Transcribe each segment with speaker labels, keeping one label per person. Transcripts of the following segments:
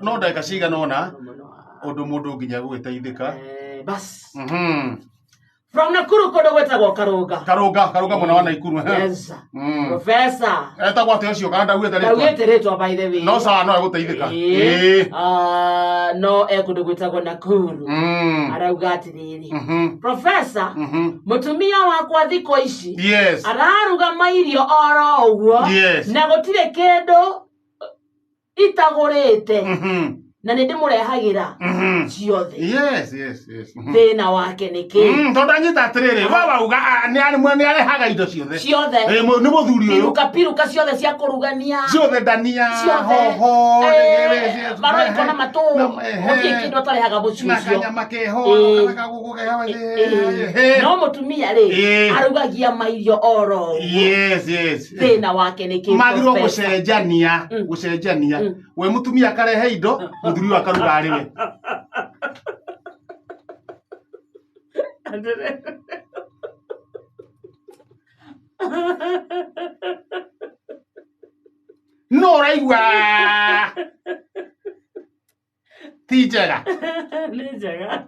Speaker 1: No ndagĩka cigana ũna
Speaker 2: Mũno.
Speaker 1: ũndũ mũndũ nginya gũgĩteithĩka.
Speaker 2: Bas.
Speaker 1: Mhm.
Speaker 2: From Nakuru kũndũ gwĩtagwo Karũnga.
Speaker 1: Karũnga, Karũnga mwena wa Naikuru. Eh.
Speaker 2: Yes.
Speaker 1: Mm.
Speaker 2: Professor.
Speaker 1: Etagwo atĩa ũcio kana ndaugĩte rĩtwa?
Speaker 2: Ndaugĩte rĩtwa by the way.
Speaker 1: No sawa no egũteithĩka.
Speaker 2: Ĩĩ.
Speaker 1: Ĩĩ.
Speaker 2: Ah, no e kũndũ gwĩtagwo Nakuru.
Speaker 1: Mm.
Speaker 2: Arauga atĩrĩrĩ.
Speaker 1: Mhm.
Speaker 2: Professor,
Speaker 1: Mhm.
Speaker 2: mũtumia wakwa thikũ ici
Speaker 1: Yes.
Speaker 2: araruga mairio oro ũguo
Speaker 1: Yes.
Speaker 2: na gũtirĩ kĩndũ itagũrĩte
Speaker 1: Mhm.
Speaker 2: na nĩ ndĩmũrehagĩra
Speaker 1: Mhm.
Speaker 2: ciothe.
Speaker 1: Yes.
Speaker 2: Thĩna wake nĩ kĩ?
Speaker 1: Tondũ anyita atĩrĩrĩ, we wauga ah, nĩ arehaga indo ciothe.
Speaker 2: Ciothe.
Speaker 1: Ĩ, nĩ mũthuri ũyũ.
Speaker 2: Piruka piruka ciothe cia kũrugania.
Speaker 1: Ciothe ndania,
Speaker 2: Ciothe.
Speaker 1: hoho,
Speaker 2: Maroiko na matũ. Gũtirĩ kĩndũ atarehaga mũciĩ
Speaker 1: na
Speaker 2: ũcio.
Speaker 1: kanyama keho,
Speaker 2: Ĩĩ.
Speaker 1: kana kagũkũ keho.
Speaker 2: Ĩĩ. No mũtumia rĩ
Speaker 1: Ĩĩ.
Speaker 2: arugagia mairio oro ũguo.
Speaker 1: Yes.
Speaker 2: Thĩna wake nĩ kĩ?
Speaker 1: Magĩrĩirwo
Speaker 2: Professor?
Speaker 1: gũcenjania,
Speaker 2: Mm.
Speaker 1: gũcenjania.
Speaker 2: Mm.
Speaker 1: We mũtumia akarehe indo, mũthuri ũyũ akaruga arĩ we. No ũraigua ti njega.
Speaker 2: Nĩ njega.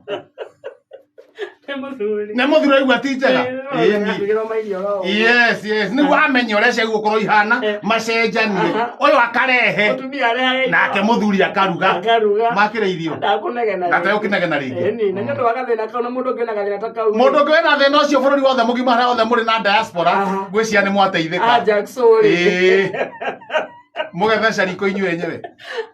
Speaker 2: Nĩ mũthuri.
Speaker 1: Nĩ mũthuri ũraigua ti njega. Ĩni.
Speaker 2: Arugĩrwo mairio oro ũguo.
Speaker 1: Yes, nĩguo amenye ũrĩa ciagũkorwo ihana,
Speaker 2: Eh.
Speaker 1: macenjanie.
Speaker 2: Aha.
Speaker 1: Ũyũ akarehe,
Speaker 2: Mũtumia arehaga indo.
Speaker 1: nake mũthuri akaruga.
Speaker 2: Akaruga.
Speaker 1: Makĩrĩ irio.
Speaker 2: Ndakũnegena.
Speaker 1: Na ndegũkĩnegena rĩngĩ.
Speaker 2: Ĩni, na nĩ ũndũ wa gathĩna kau na mũndũ ũngĩ wĩna gathĩna ta kau.
Speaker 1: Mũndũ ũngĩ wĩna thĩna ũcio bũrũri wothe mũgima harĩa othe mũrĩ na diaspora,
Speaker 2: Aha.
Speaker 1: ngwĩciria nĩ mwateithĩka.
Speaker 2: Ajax sorry.
Speaker 1: Ĩĩ. Mũgetheca riko inyuĩ enyewe.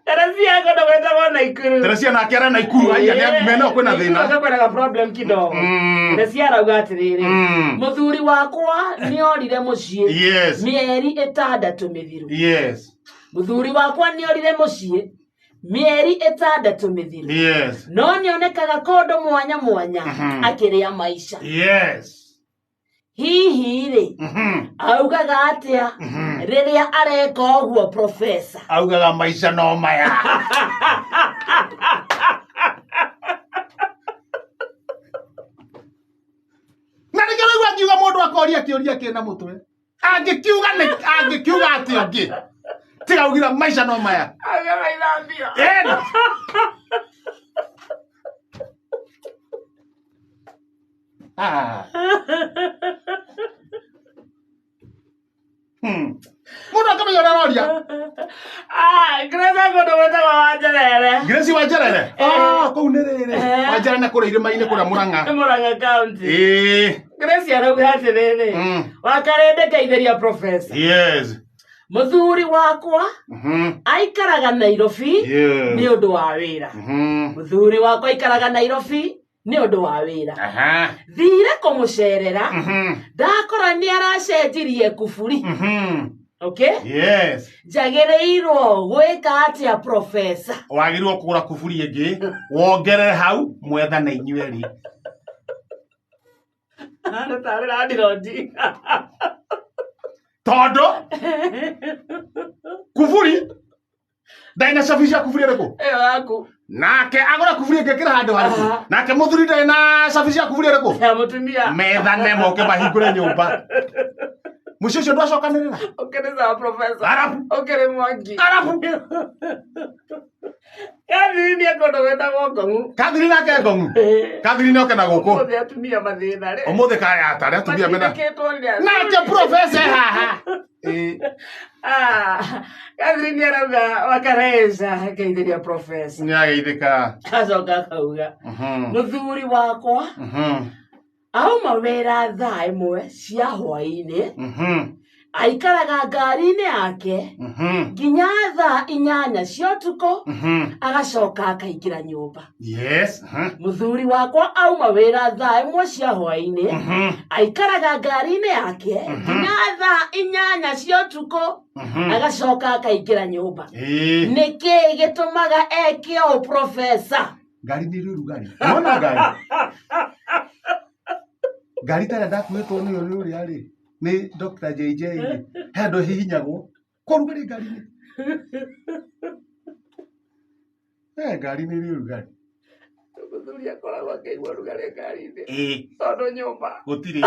Speaker 2: Teresia kũndũ gwĩtagwo Naikuru.
Speaker 1: Teresia nake arĩ Naikuru, aya nĩ mena kwĩna thĩna.
Speaker 2: Naikuru kwĩna ga problem kidogo.
Speaker 1: Mm.
Speaker 2: Teresia arauga atĩrĩrĩ.
Speaker 1: Mm.
Speaker 2: Mũthuri wakwa nĩorire mũciĩ
Speaker 1: Yes.
Speaker 2: mĩeri 6 mĩthiru.
Speaker 1: Yes.
Speaker 2: Mũthuri wakwa nĩorire mũciĩ mĩeri 6 mĩthiru.
Speaker 1: Yes.
Speaker 2: No nĩonekaga kũndũ mwanya mwanya
Speaker 1: Mhm.
Speaker 2: akĩrĩa maica.
Speaker 1: Yes.
Speaker 2: Hihi rĩ
Speaker 1: Mhm.
Speaker 2: augaga atĩa
Speaker 1: Mhm.
Speaker 2: rĩrĩa areka ũguo professor?
Speaker 1: Augaga maica no maya. Na nĩkĩo ũraigua ngiuga mũndũ akoria kĩũria kĩna mũtwe. Angĩkiuga nĩ angĩkiuga atĩa ũngĩ? Tiga ugira maica no maya.
Speaker 2: Augaga ithambio.
Speaker 1: Ĩni. Ah. Mũndũ akamenya ũrĩa aroria.
Speaker 2: Ah, Grace kũndũ gwĩtagwo Wanjerere.
Speaker 1: Grace Wanjerere. Ah, kũu nĩ rĩrĩ.
Speaker 2: Eh.
Speaker 1: Wanjerere nĩ kũrĩa irĩma-inĩ kũrĩa Mũrang'a.
Speaker 2: Nĩ Mũrang'a County.
Speaker 1: Ĩĩ.
Speaker 2: Grace arauga atĩrĩrĩ.
Speaker 1: Mm.
Speaker 2: Wakarende ngeithĩria professor.
Speaker 1: Yes.
Speaker 2: Mũthuri wakwa
Speaker 1: Mhm.
Speaker 2: aikaraga Nairobi
Speaker 1: Yes.
Speaker 2: nĩ ũndũ wa wĩra.
Speaker 1: Mhm.
Speaker 2: Mũthuri wakwa aikaraga Nairobi nĩ ũndũ wa wĩra.
Speaker 1: Aha.
Speaker 2: Thire kũmũcerera
Speaker 1: Mhm.
Speaker 2: ndakora nĩ aracenjirie kuburi.
Speaker 1: Mhm.
Speaker 2: Okay?
Speaker 1: Yes.
Speaker 2: Njagĩrĩirwo gwĩka atĩa professor?
Speaker 1: Wagĩrĩirwo kũgũra kuburi ĩngĩ, wongerere hau, mwethane inyuĩ erĩ.
Speaker 2: Nĩ tarĩ landlord.
Speaker 1: Tondũ kuburi ndarĩ na cabi cia kuburi ĩrĩkũ?
Speaker 2: Ĩyo yaku.
Speaker 1: Nake agũra kuburi ĩngĩ ĩkĩra handũ harĩkũ?
Speaker 2: Aha.
Speaker 1: Nake mũthuri ndarĩ na cabi cia kuburi ĩrĩkũ?
Speaker 2: Ya mũtumia.
Speaker 1: Methane moke mahingũre nyũmba. Mũciĩ ũcio ndwacokanĩrĩra.
Speaker 2: Ũkĩrĩ sawa professor.
Speaker 1: Arabu.
Speaker 2: Ũkĩrĩ mwangi.
Speaker 1: Arabu.
Speaker 2: Kathiri nĩ kũndũ gwĩtagwo Ngong'u.
Speaker 1: Kathiri nake Ngong'u. Kathiri nĩ oke na gũkũ.
Speaker 2: Ũmũthĩ atumia mathĩna rĩ.
Speaker 1: Ũmũthĩ kaya atarĩ atumia mena.
Speaker 2: Matindĩkĩtwo nĩ athuri.
Speaker 1: Nake professor haha. Ĩĩ.
Speaker 2: Ah, Kathiri nĩ arauga wakareca ngeithĩria professor.
Speaker 1: Nĩ ageithĩka.
Speaker 2: Acoka akauga
Speaker 1: Mhm.
Speaker 2: mũthuri wakwa
Speaker 1: Mhm.
Speaker 2: auma wĩra thaa 1 cia hwaĩ-inĩ
Speaker 1: Mhm.
Speaker 2: aikaraga ngari-inĩ yake
Speaker 1: Mhm.
Speaker 2: nginya thaa 8 cia ũtukũ
Speaker 1: Mhm.
Speaker 2: agacoka akaingĩra nyũmba.
Speaker 1: Yes. Mhm.
Speaker 2: Mũthuri wakwa auma wĩra thaa 1 cia hwaĩ-inĩ
Speaker 1: Mhm.
Speaker 2: aikaraga ngari-inĩ yake
Speaker 1: Mhm.
Speaker 2: nginya thaa 8 cia ũtukũ
Speaker 1: Mhm.
Speaker 2: agacoka akaingĩra nyũmba.
Speaker 1: Ĩĩ.
Speaker 2: Nĩ kĩĩ gĩtũmaga eke ũũ professor?
Speaker 1: Ngari nĩ ĩrĩ ũrugarĩ. Wona ngari? Ngari ta ĩrĩa ndakuĩtwo nĩyo nĩ ũrĩa rĩ, nĩ Dr. JJ rĩ, he handũ hihinyagwo. Kwa ũrugarĩ ngari-inĩ. Eh, ngari nĩ ĩrĩ ũrugarĩ.
Speaker 2: Mũthuri akoragwo akĩigua ũrugarĩ ngari-inĩ
Speaker 1: Ĩĩ,
Speaker 2: tondũ nyũmba
Speaker 1: gũtirĩ.